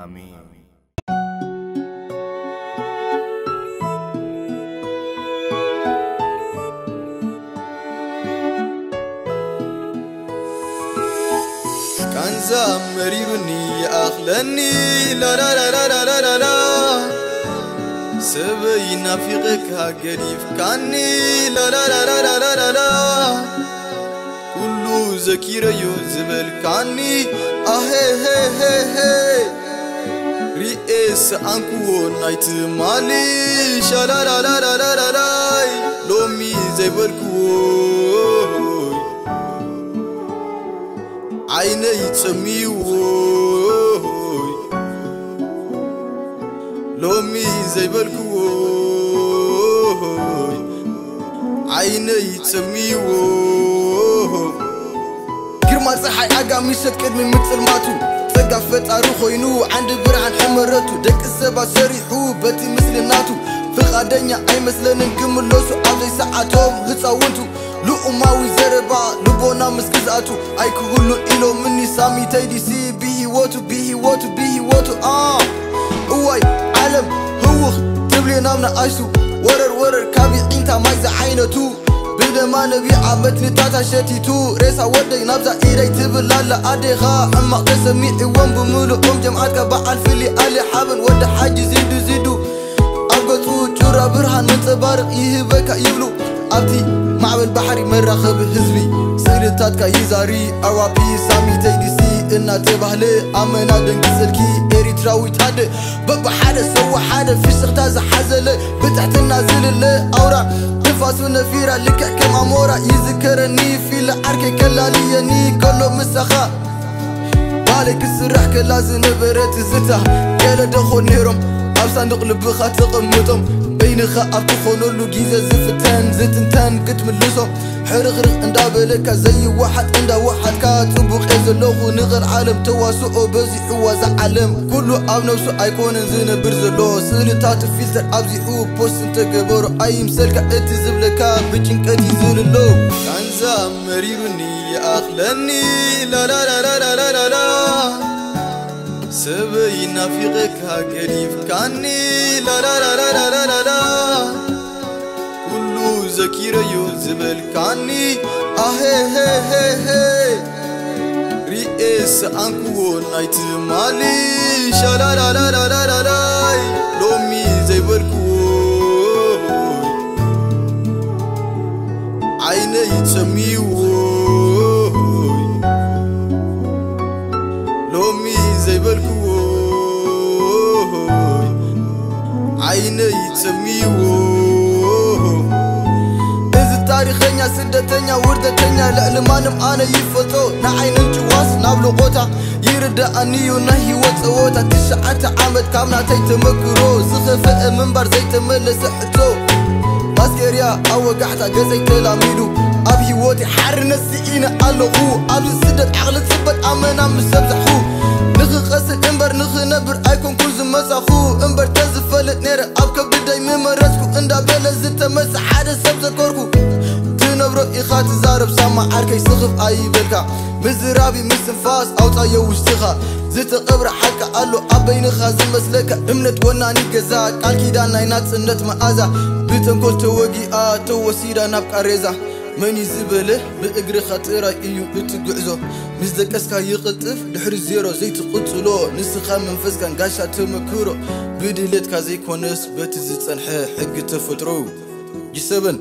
ኣሜን። ቃንዛ መሪሩኒ ይኣኽለኒ ላላላላላላላ ሰበይ ናፊቐካ ገዲፍካኒ ላላላላላላላ ኩሉ ዘኪረዮ ዝበልካኒ ኣሄሄሄሄ ሪኤ ሰኣንክዎ ናይ ትማሊ ሻላላላላላላይ ሎሚ ዘይበልክዎ ዓይነይ ጸሚዎ ሎሚ ዘይበልክዎ ዓይነይ ጸሚዎ ግርማ ፀሓይ ኣጋሚሸት ቅድሚ ምፅልማቱ ጸጋ ፈጣሪ ኮይኑ ዓንዲ ብርሃን ሕመረቱ ደቂ ሰባት ሰሪሑ በቲ ምስልናቱ ፍቓደኛ ኣይመስለንን ክምለሱ ኣብ ዘይሰዓቶም ህፃውንቱ ልኡማዊ ዘረባ ልቦና ምስ ግዝኣቱ ኣይክህሉን ኢሎምኒ ሳሚተይ ዲሲ ብሂወቱ ብሂወቱ ብሂወቱ ኣ እዋይ ዓለም ህውኽ ትብሊ ናብ ንኣሽቱ ወረር ወረር ካብ ይዒንታ ማይ ዝዓይነቱ ብደማ ነቢዓ መትንታታ ሸቲቱ ሬሳ ወደይ ናብዛ ኢደይ ትብል ኣላ ኣዴኻ ሕማቕ ተሰሚዕዎም ብምሉኦም ጀምዓትካ በዓል ፍሊ ኣሊ ሓበን ወዲ ሓጂ ዚዱ ዚዱ ኣብ ገጹ ጩራ ብርሃን መንጸባርቕ ይህበካ ይብሉ ኣብቲ ማዕበል ባሕሪ መራኸቢ ህዝቢ ስእልታትካ ይዛሪ ኣዋፒ ሳሚተይ ዲሲ እናተባህለ ኣመና ደንግጸልኪ ኤሪትራዊት ኣደ በብሓደ ሰዋ ሓደ ፍሽኽታ ዝሓዘለ ብትሕትና ዝልለ ኣውራ ትንፋሱ ነፊራ ልክዕ ከም ኣሞራ ይዝከረኒ ፊለ ዓርከይ ከላልየኒ ከሎ ምሳኻ ባለይ ክስራሕ ከላ ዝነበረ ትዝታ ገለ ደኾን ነይሮም ኣብ ሳንዱቕ ልብኻ ተቐምጦም በይንኻ ኣብ ትኾነሉ ግዜ ዝፍተን ዝትንተን ክትምልሶም ሕርኽርኽ እንዳበለካ ዘይወሓጥ እንዳወሓጥካ ጽቡቕ እየ ዘለኹ ንቐልዓለም ተዋስኦ በዚሕዋ ዝዓለም ኩሉ ኣብ ነብሱ ኣይኮነን ዝነብር ዘሎ ስእልታቱ ፊልተር ኣብዚሑ ፖስት እንተገበሮ ኣይምሰልካ እቲ ዝብለካ ብጭንቀት እዩ ዝልሎ ቃንዛ መሪሩኒ ይኣኽለኒ ላላላላላላላ ሰበይ ናፊቐካ ገዲፍካኒ ላላላላላላላ ኩሉ ዘኪረዮ ዝበልካኒ ኣሄሄሄሄ ሪኤ ሰኣንክዎ ናይ ትማሊ ሻላላላላላላይ ሎሚ ዘይበልክዎ ዓይነይ ጸሚዎ ሎሚ ዘይበልክዎ ዓይነይ ጸሚዎ እዚ ታሪኸኛ ስደተኛ ውርደተኛ ልዕሊ ማንም ኣነ ይፈልጦ ንዓይ ምንጭዋስ ናብ ልቆታ ይርዳኣኒዩ ናይ ህይወት ጸወታ ትሽዓተ ዓመት ካብ ናተይ ተመክሮ ዝኸፈአ ምንባር ዘይተመለሰ ሕቶ ማስኬርያ ኣወጋሕታ ገዘይ ተላሚዱ ኣብ ህይወት ሓርነት ስኢነ ኣለኹ ኣብዚ ስደት ዓቕሊ ጽበት ኣመና ምስ ኣብዛሕኹ ንኽቐስን እምበር ንኽነብር ኣይኮንኩ ዝመጻኹ እምበር ተዝፈልጥ ነይረ ኣብ ከብደይ ምመረጽኩ እንዳበለ ዝተመጸ ሓደ ሰብ ዘከርኩ ትነብሮ ኢኻ ትዛረብ ሳማ ዓርከይ ስኽፍ ኣይበልካ ምዝራብ እዩ ምስትንፋስ ኣውጻዮ ውሽጥኻ ዝተቐብረ ሓቂ ኣሎ ኣብ በይንኻ ዝመስለካ እምነት ወናኒ ገዛ ቃል ኪዳን ናይ ናጽነት መኣዛ ብተንኮል ተወጊኣ ተወሲዳ ናብ ቃሬዛ መን እዩ ዝበለ ብእግርኻ ጥራይ እዩ እቲ ጉዕዞ ምስ ደቀስካ ይቕልጥፍ ድሕሪ ዜሮ ዘይትቕጽሎ ንስኻ መንፈስካን ጋሻ ተመክሮ ብድሌትካ ዘይኮነስ በቲ ዝጸንሐ ሕጊ ተፈጥሮ ጅሰበን